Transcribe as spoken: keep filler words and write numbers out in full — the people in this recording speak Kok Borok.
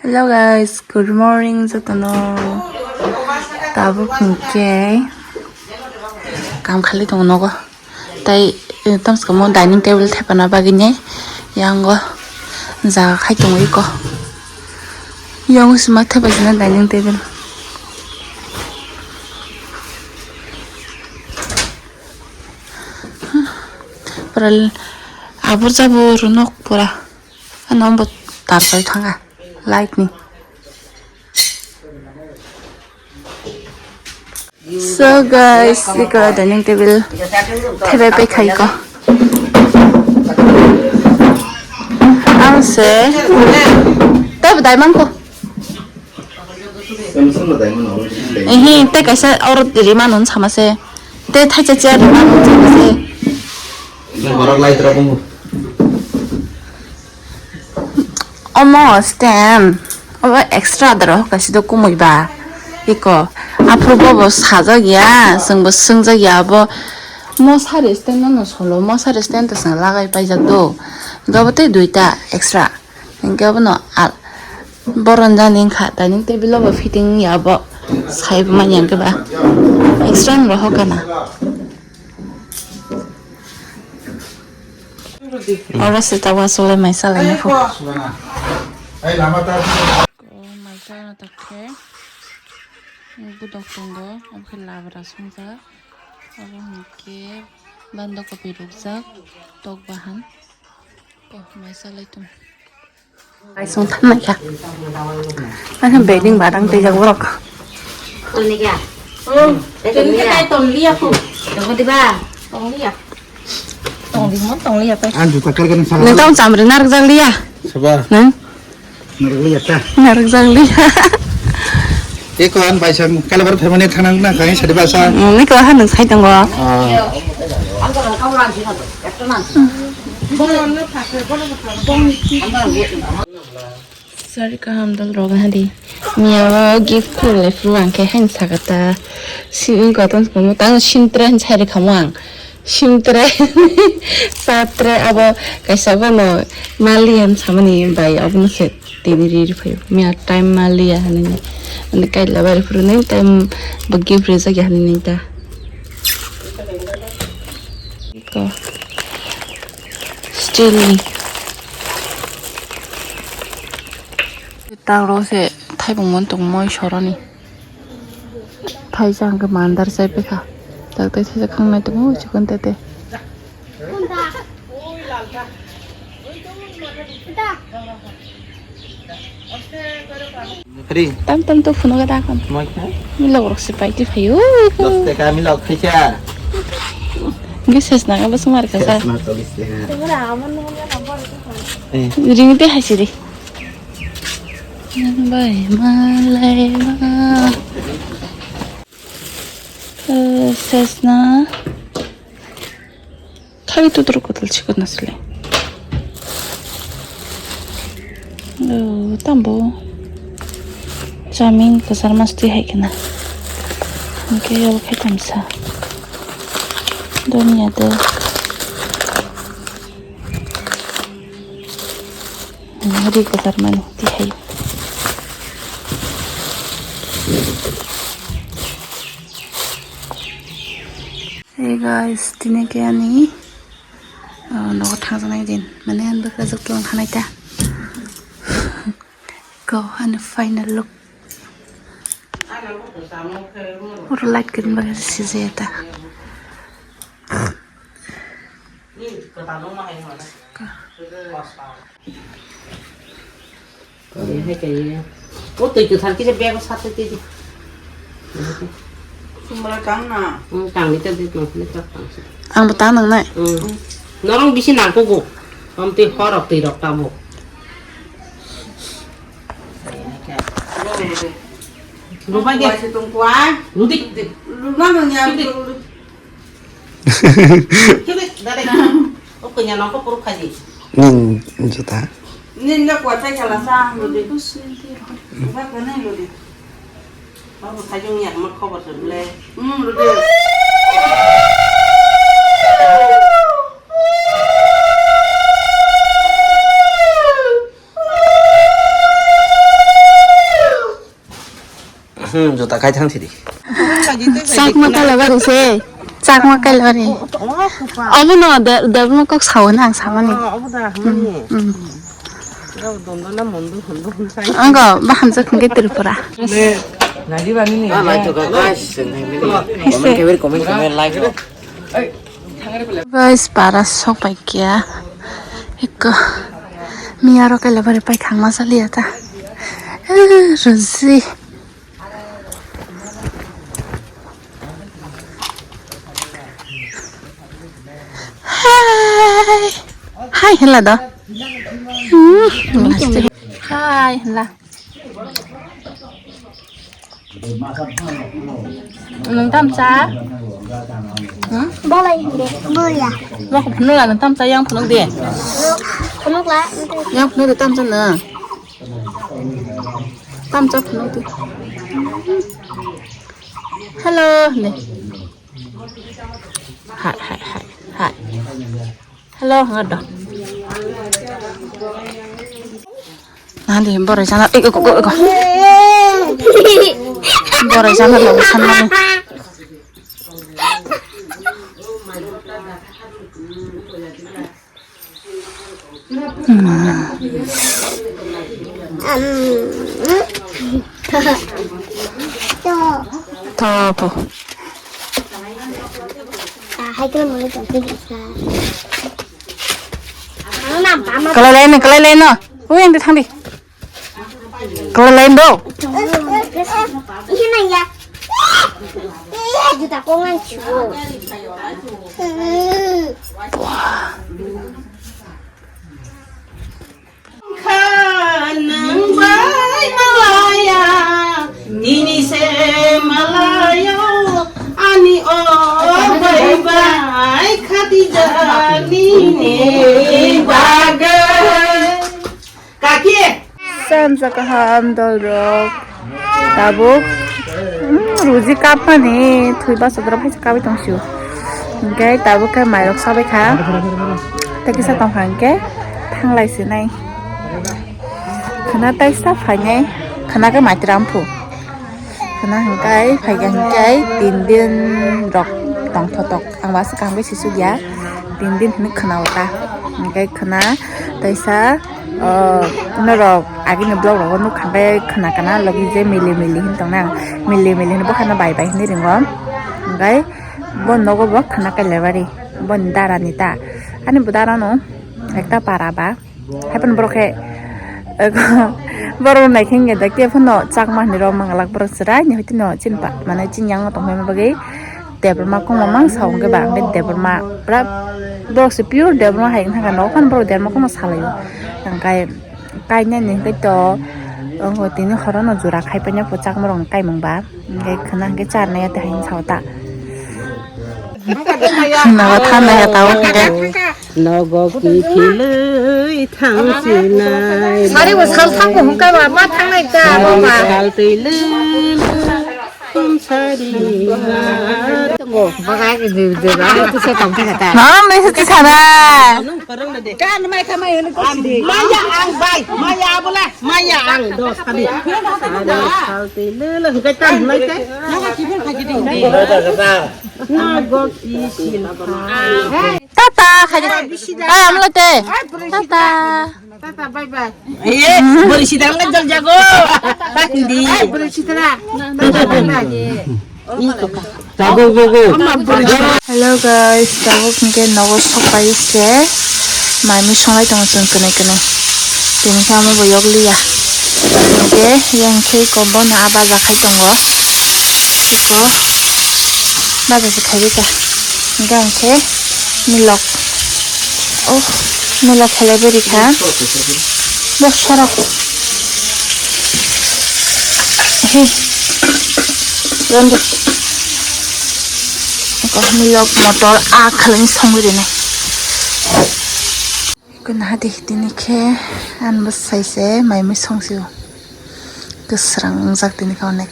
Hello guys, good morning jotono. Tabuk hwnkhe kam khali tongo nogo. Tai, eh, tamsukamo dining table thepana bagwi ni yango jaga khai tongo iko. Yango sima thepai sina dining table. Pura abur jabur nok pura. Ano bo tar chai thanga light ni. So guys, iko dining table thepai pai khai ko. Ang se tei bo dai man ko. Ehe, tei kaisa oro rima nung sama se. Tei thaisa chair rima nung sama se. Borok light rok. Omo stand, omo extra doro kaisa do kumui ba. Iko, aphuru bo bo sajak ya, chwng bo swngjak ya, abo mosari stand no solo, mosari stand to chwng lagai paijak do. Hinkhe abo tei duita extra. Hinkhe abono a-, boron jani wngkha, dining table o bo fitting ya bo, sai bo manya hinkhe ba. Extra ni rohor kana. Oro se ta wasolai mai salai nai pho. Ko mai salai na tak khe. Budok tongo, omo khe labra songkha. Obo hwnkhe bandakopi rukjak, tok bahan. Ko mai salai tong. Kaisung thanai kha. Ang bedding badang twijak borok. Tongni kha? Hmm. Tongni kha, tongli ya khu. Tongdi ba? Tongli ya. Tongdi mo, tongli ya pai. Ang juta kar kan salah. Nang tong chamri narjak liya. Sabar. Nang? Narjak liya ta. Narjak liya. Eko an bai sang kala bar family thanang na kai sadi basa. Ni ko han sai tongo. Ah. Sari kaham dol rok hadi. Miya o gift khulai phuru ang khe hain sakata. Si wng koton komo tang sintra hain sai rikhamu ang. Sintra satra abo kaisa bono mali han samani bai abono se tini ri ri phaio. Miya time maliya hanini. Ani kaila bai phuru nai time bo gift rijak ya hanini ta. Ko. Steel ni. Tang rok se thaibung mon tong moi soroni. Thaisa hwnkhe mandar chai pekha. Tak tai thaisa khangnai tongo chikon tete. Free. Tam tam to phunugo da kon. Moi kha? Milok rok se paiti phaio. Dos taka milok khaisa. Ge ses nang abo sumar kasa. Ses na tolis taka. Eh. Ring te haisi ri. Bai malai ma. Eh, ses na. Thagi tutur kotor chikon asle. Oh, tambo. Chaming kasar mas twi hai kena. Hingke yabo khai tamsa. Doniya de. Ri kasar mani twi hai. Hey guys, tini ke ani, oh, nogo thangjaknai din. Mane ang bwkha jok tong khanai ta. Go ani final look. Oro light green bagwi sijaya ta. Hai kaya. O twi kwthar kisa bag o sat twi di. Sumra tang na. Hmm, tang ni ta di tong ni ta tang si. Ang bo tang nang nai. Hmm. Norong bisi nang kugo. Am twi horok twi rok tamo. Rubai de. Kuai si tong kuai. Rudi. Runa no nya. Rudi. Kiri, dare. O kanya nang ko puruk khaji. Ning juta. Ning le kuat pai khala sa, lodi. Ba kene lodi. Ba bu khaji ngi yak mak khobar sa le. Hmm, lodi. Hmm, juta kai thang sidi. Chakma kailabari se. Chakma kailabari. Obo no de-, debma kok sawo na ang samani. Obo da hamani. Hmm. Dondona mundu hundu hunsai. Ang go ba hamjak hingke Tripura. Nadi bani ni. Ah, like to guys. Comment, comment, comment, like. Guys, para sok pai kya. Eko. Miya ro kailabari pai thangma saliya ta. Eh, Ruzi. Hi. Hi, hello do. Hmm, hi, hello. Nwng tam cha? Hmm? Bolai hindi. Boya. Nwng phunuk la nwng tam cha yang phunuk di. Phunuk la. Yang phunuk di tam cha nwng. Tam cha phunuk di. Hello, ni. Hai, hai, hai, hai. Hello, ngado. Nadi, borai sana, eko, eko, eko. Borai sana, lo sana ni. Topo. Kalai laino, kalai laino. Ui, ang thangdi. Kalai laino. Kha nang bai malaya, nini se malaya, ani o bai bai Khadija nini bagai. Kaki. Sansa kaham dol rok. Tabuk, hmm, Ruzi kapmani thwi bachadra phaisa kabi tongsiu. Hingke tabuk khe mairok sabai kha. Tei kisa tongkha hingke thanglai sinai. Khwna taisa phainai, khwna khe maitram phu. Khwna hingkai phaikha hingkai tin din rok tongthotok. Ang basa kaham bai sisuk ya. Tin din hinwi khwna o ta. Hingkai khwna taisa, o, norok agini vlog rogo nukha hingkai khwna kana logi je mili mili hin tongnai ang. Mili mili hin bukhano bai bai hinwi ringo. Hingkai bo nogo bo khwna kailabari. Boni dara ni ta. Ani bo dara no ekta para ba. Haiphano borok khe, borok nai khe wngya da, khe phano Chakma hinwi rw manglak borok chwrai ni hwtino chini pa, mane chini yang tong phaima bagwi Debbarma kongma mangsa hwnkhe ba, hwnkhe Debbarma pura borok se pure Debbarma hai wngkha, nogo phano borok Debbarma kongma salaio. Hwnkhe kainani hwnkhe to, wngkha tini horono jora khai paina pho Chakma rokni kaimung ba. Hingke khwna hingke charnai ya tei hai sao ta. Nogo thangnai ya tao hingke. Nogo kiphilwi thangsinai. Sari bo sal thangbo hingka ba ma thangnai ta bo ma. Sal twi lwng khum sari ba. Tongo bagai ke de de ba tu se tong thangka ta. Nang ni se tisana. Kan mai khamai hwnwi kosidi. Maya ang bai, maya abola, maya ang dos kali. Ado salti lele hwnkhe tam hwnai khe. Naga kiphil khaji di. Naga kiphil kha. Tata khaji. Bisida. Ah, amlo te. Tata. Tata, bye bye. Eh, beri sidang kan jal jago. Tak di. Beri sidra. Tata, bye bye. Hello guys, tabuk hingke nogo sopai se mai mui songlai tongo chwng kwnwi kwnwi. Tini khe amo bo yokliya. Hingke yang khe iko bono a baja khai tongo. Iko baja se khaibai ta. Hingke ang khe milok. Oh, milok khelai beri kha. Bo sorok. He. Rondo. Ko milok motor a khalani songwi rene. Ko naha de tini khe an bwsai se mai mui song sio. Kwsrang jak tini khe onek.